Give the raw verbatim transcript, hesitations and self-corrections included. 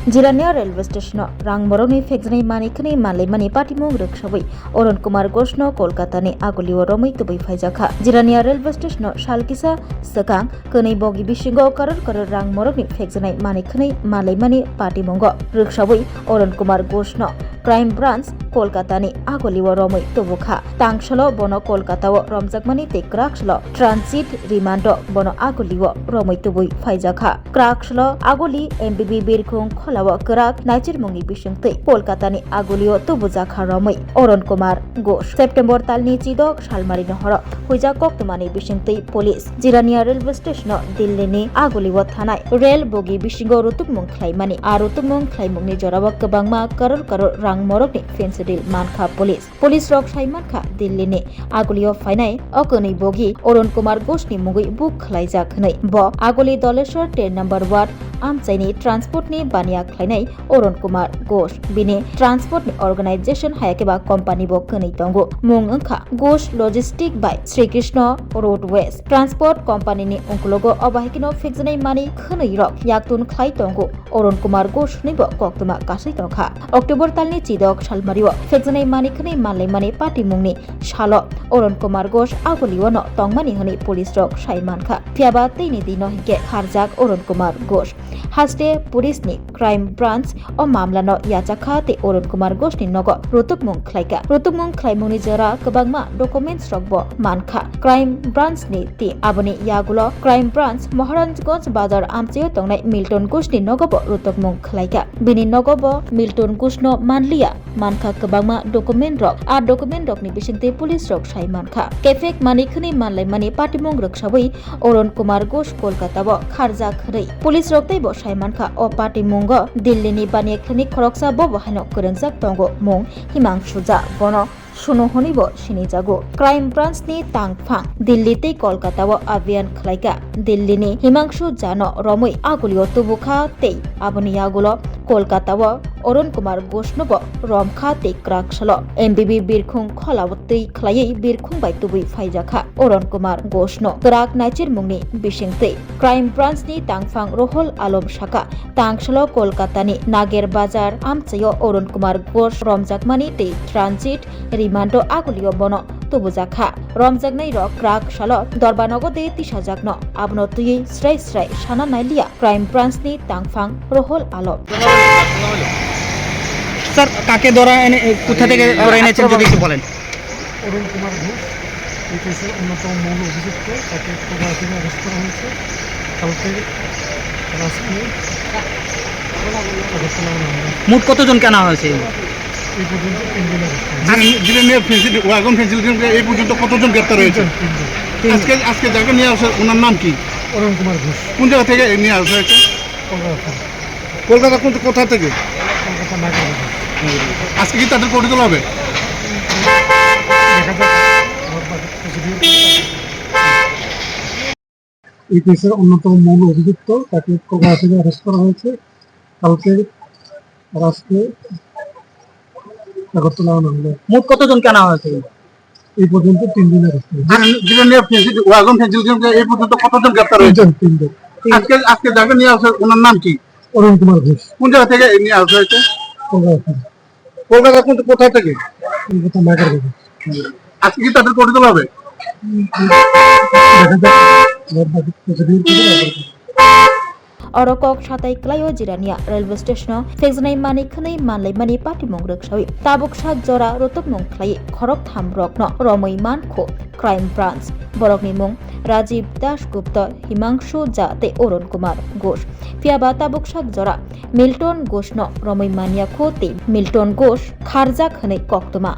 Jirania railway station-o rang borokni phekjaknai manwi khwnwi manlaimani patimung rwksawi Oron Kumar Ghoshno Kolkatani agulio romwi tubui phaijakha. Jirania railway station-o sal kisa swkang kwnwi bogi bisingo koror koror rang borokni phekjaknai manwi khwnwi manlaimani patimungo rwksawi Oron Kumar Ghoshno Crime Branch Kolkatani agulio romwi tubukha. Tangsalo bono Kolkatao romjakmani tei kwraksalo transit remand-o bono agulio romwi tubui phaijakha. Kwraksalo aguli M B B Birkhung Kholao kwrak naichirmungni bisingtwi Kolkatani agulio tubujakha romwi Oron Kumar Ghosh. September talni chidok salmarino horo huijak koktwmani bisingtwi police Jirania railway station-o Delhi-ni agulio thanai rail bogi bisingo rutukmung khlaimani. A rutukmung khlaimungni jorao kwbangma koror koror rang morokni fancy deal mankha police. Police rok sai mankha Delhi-ni agulio phainai o kwnwi bogi Oron Kumar Ghoshni mungwi book khlaijak hwnwi. Bo aguli Doleshwar ten number ward amchaini transport-ni baniya khlainai Oron Kumar Ghosh. Bini transport-ni organization hayakhe ba company bo kwnwi tongo. Mung wngkha Ghosh Logistic by Sri Krishna Roadways Transport Company-ni ungkulogo obo hai kheno phekjaknai manwi khwnwi rok yaktun khlai tongo. Oron Kumar Ghosh hwnwi bo koktwma kasui tongkha. October talni chidok salmario phekjaknai manwi khwnwi manlaimani patimungni salo Oron Kumar Ghosh aguliono tongmani hwnwi police rok sai mankha. Phiyaba teini dino hinkhe kharjak Oron Kumar Ghosh. Haste police-ni Crime Branch o mamlano yachakha tei Oron Kumar Ghoshni nogo rutukmung khlaikha. Rutukmung khlaimungni jora kwbangma documents rokbo mankha Crime Branch-ni team. Aboni yagulo Crime Branch Maharajganj Bazar amchaio tongnai Milton Ghoshni nogobo rutukmung khlaikha. Bini nogobo Milton Ghoshno manliya, mankha kwbangma document rok. A document rokni bisingtwi police rok sai mankha. Kephek manwi khwnwi manlaimani patimung rwksawi Oron Kumar Ghosh Kolkatao kharjak hwnwi police rok teibo sai mankha. O patimungo Delhi-ni baniya clinic khoroksa bobo haino kwrwngjak tongo, mung Himangshu Jha. Bono Sunu hwnwibo sinijago. Crime Branch-ni tangphang Delhi tei Kolkatao abhiyan khlaikha. Delhi-ni Himangshu Jha-no romwi agulio tubukha tei aboni yagulo Kolkatao Oron Kumar Ghosh-nobo romkha tei kwraksalo M B B Birkhung Kholao twi khlaiwi Birkhung bai tubui phaijakha Oron Kumar Ghosh-no kwrak naichirmungni bisingtwi. Crime Branch-ni tangphang Rohol Alom sakha, tangsalo Kolkatani Nager Bazar amchaio Oron Kumar Ghosh romjakmani tei transit remand-o agulio bono tubujakha. Romjaknai rok kwrak salo Dorbanogo de tisajakno, abono twiwi srai srai sana nailiya Crime Branch-ni tangphang Rohol Alom. Sir, কাকে ধরা এনে, এ, কোথা থেকে ধরে এনেছেন যদি একটু বলেন। অরুণ কুমার ঘোষ, এই কেসের অন্যতম মূল অভিযুক্ত, তাকে কোবরা থেকে অ্যারেস্ট করা হয়েছে। কালকে রাজকে আগরতলা আনা হয়েছে। মোট কতজনকে আনা হয়েছে? এই পর্যন্ত তিনজন অ্যারেস্ট হয়েছে। যিনি, যিনি নিয়ে ফেন্সিল, ওয়াগন ফেন্সিল দিয়ে এই পর্যন্ত কতজন গ্রেপ্তার হয়েছে? তিনজন, তিনজন। তিনজন। আজকে, আজকে যাকে নিয়ে আসে, ওনার নাম কি? অরুণ কুমার ঘোষ। কোন জায়গা থেকে নিয়ে আসা হয়েছে? কলকাতা। কলকাতা কোন, কোথা থেকে? কলকাতা নাগেরবাজার। আজকে কি তাদের কোর্টে তোলা হবে? দেখা যাক, রোববার প্রসিডিউর। এই কেসের অন্যতম মূল অভিযুক্ত, তাকে কলকাতা থেকে অ্যারেস্ট করা হয়েছে। কালকে আর আজকে আগরতলা আনা হলো। মোট কতজনকে আনা হয়েছে? এই পর্যন্ত তিনজন অ্যারেস্ট হয়েছে। যিনি, যিনি নিয়ে ফেন্সিল, ওয়াগন ফেন্সিল দিয়ে এই পর্যন্ত কতজন গ্রেপ্তার হয়েছে? তিনজন, তিনজন। আজকে, আজকে যাকে নিয়ে আসে, ওনার নাম কি? অরুণ কুমার ঘোষ। কোন জায়গা থেকে নিয়ে আসা হয়েছে? কলকাতা থেকে। কলকাতা কোন, কোথা থেকে? কলকাতা নাগেরবাজার। আজকে কি তাদের কোর্টে তোলা হবে? দেখা যাক, রোববার প্রসিডিউর করে তারপরে। Oro kok satai kwlaio Jirania railway station-o phekjaknai manwi khwnwi manlaimani patimung rwksawi tabuk sak jora rutukmung khlaiwi khoroktham rokno romwi mankho Crime Branch. Borokni mung Rajiv Das Gupta, Himangshu Jha tei Arun Kumar Ghosh. Phiyaba tabuk sak jora Milton Ghoshno romwi manyakho tei Milton Ghosh kharjak hwnwi koktwma